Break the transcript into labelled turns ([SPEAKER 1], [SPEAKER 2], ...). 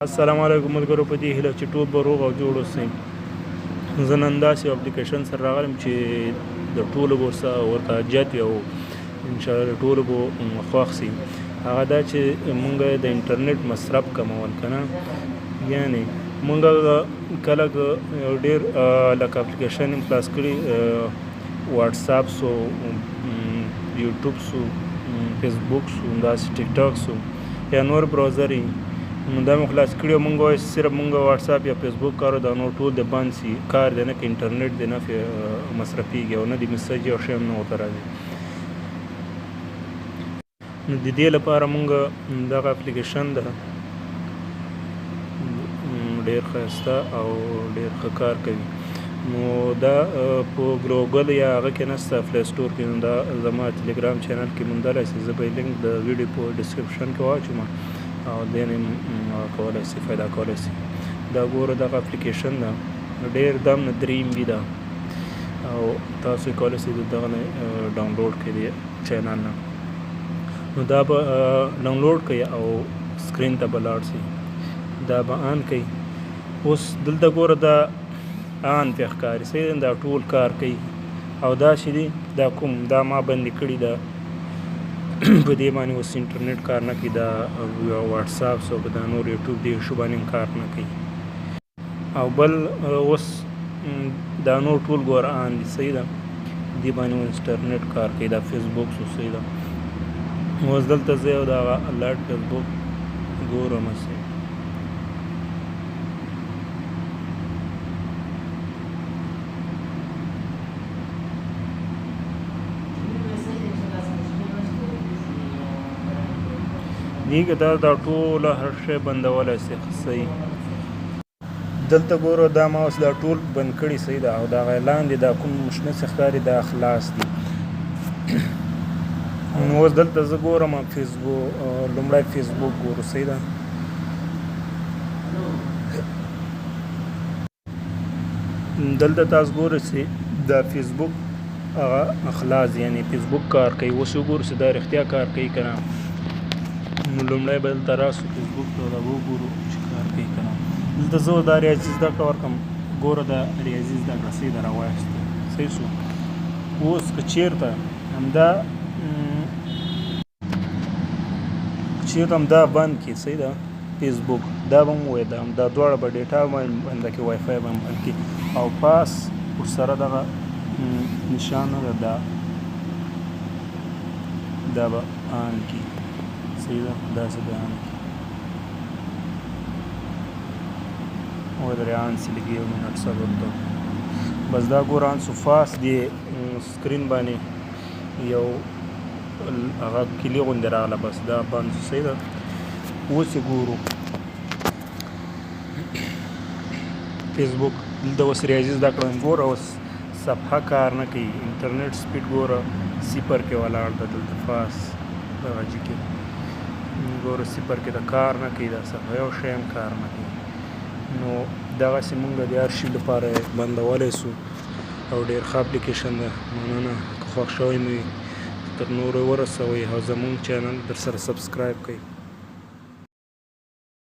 [SPEAKER 1] السلام علیکم ملګرو، په دې هیله چې ټول به روغ او جوړ اوسئ. زه نن داسې یو اپلیکیشن سره راغلم چې د ټولو به ورته حاجت وي او انشاءالله د ټولو به خوښ سي. هغه دا چې مونږ د انټرنیټ مصرف کمول که نه، یعنې مونږ کله یو ډېر لکه اپلیکیشن هم خلاص کړي، واتساپ سو، یوټیوب سو، فیسبوک سو، داسې ټیک ټاک سو یا نور براوزر یې، نو دا مو خلاص کړي او مونږ وایو صرف مونږ واتساپ یا فیسبوک کارو، دا نور ټول د بند سي، کار دی نه که انټرنیټ دی نه مصرفېږي او نه د میسج او شی هم نه ورته راځي. نو د دې لپاره مونږ دغه اپلیکیشن ده، ډېر ښایسته او ډېر ښه کار کوي. نو دا په ګوګل یا هغه کې نشته، پلی سټور کې، نو دا زما ټلګرام چینل کې موندلی سئ. زه به یې لینک د ویډیو په ډسکرپشن کې واچوم او دې نه کولی سئ، فایده کولی سئ. دا ګوره دغه اپلیکیشن ده، ډېر دم نه 3 MB ده او تاسو یې کولی سئ د دغه نه ډاونلوډ کړئ د چینل نه. نو دا به ډاونلوډ کړئ او سکرین ته به لاړ سئ، دا به آن کړئ. اوس دلته ګوره دا آن پې ښکاري، صحیح ده، دا ټول کار کوي. او دا چې دي دا کوم دا ما بندې کړي ده، په دې باندې اوس انټرنیټ کار نه کوي، دا واتساپ سو دا نور یوټیوب دې شو باندې هم کار نه کوي. او بل اوس دا نور ټول ګوره آن دي، صحیح ده، دې باندې اوس انټرنیټ کار کوي، دا فیسبوک سو، صحیح ده. اوس دلته زه یو دا لایټ فیسبوک ګورم هسې. دې کې دا ټوله هر شی بندولی سي، صحیح. دلته ګوره دا ما اوس دا ټول بند کړي، صحیح ده. او دا لاندې دا کوم شنه څه ښکاري دا خلاص دي. نو اوس دلته زه ګورم فیسبوک، لومړی فیسبوک ګورو، صحیح ده. دلته تاسو ګورئ چې دا فیسبوک هغه خلاص دی، یعنې فیسبوک کار کوي. اوس وګورو چې دا رښتیا کار کوي که نه. نو لومړی به دلته راسو فیسبوک ته، دا وګورو چې کار کوي که نه. دلته زه دا ریاضي زده کړه ورکړم، ګوره دا ریاضي زده کړه صحیح ده، راواخیسته، صحیح سو. اوس که چېرته همدا چېرته همدا بند کړي، صحیح ده، فیسبوک دا به هم ووایي، دا دا دواړه به ډیټا بنده کړي، وای فای به هم بند کړي، او پاس ورسره دغه نشان نه ده، دا به آن کړي، صحیح ده، داسې به آن کړي. ودرې آن سي لږ یو منټ صبر ته، بس دا ګوره آن سو. فاس دې سکرین باندې یو هغه کلي غوندې راغله، بس دا بند سو، صحیح ده. اوس یې ګورو فیسبوک، دلته اوس ریاضي زده کړه ګوره، اوس صفحه کار نه کوي، انټرنیټ سپیډ ګوره صفر کې ولاړ ده. دلته فاس دغه جي کې ګوره صفر کې د کار نه کوي، دا صفحه یو شی هم کار نه کوي. نو دغسې مونږ د هر شي لپاره بندولی سو او ډېر ښه اپلیکیشن ده. مننه، که خوښ شوی مو وي تر نورو ورسوئ او زمونږ چینل در سره سبسکرایب کړئ.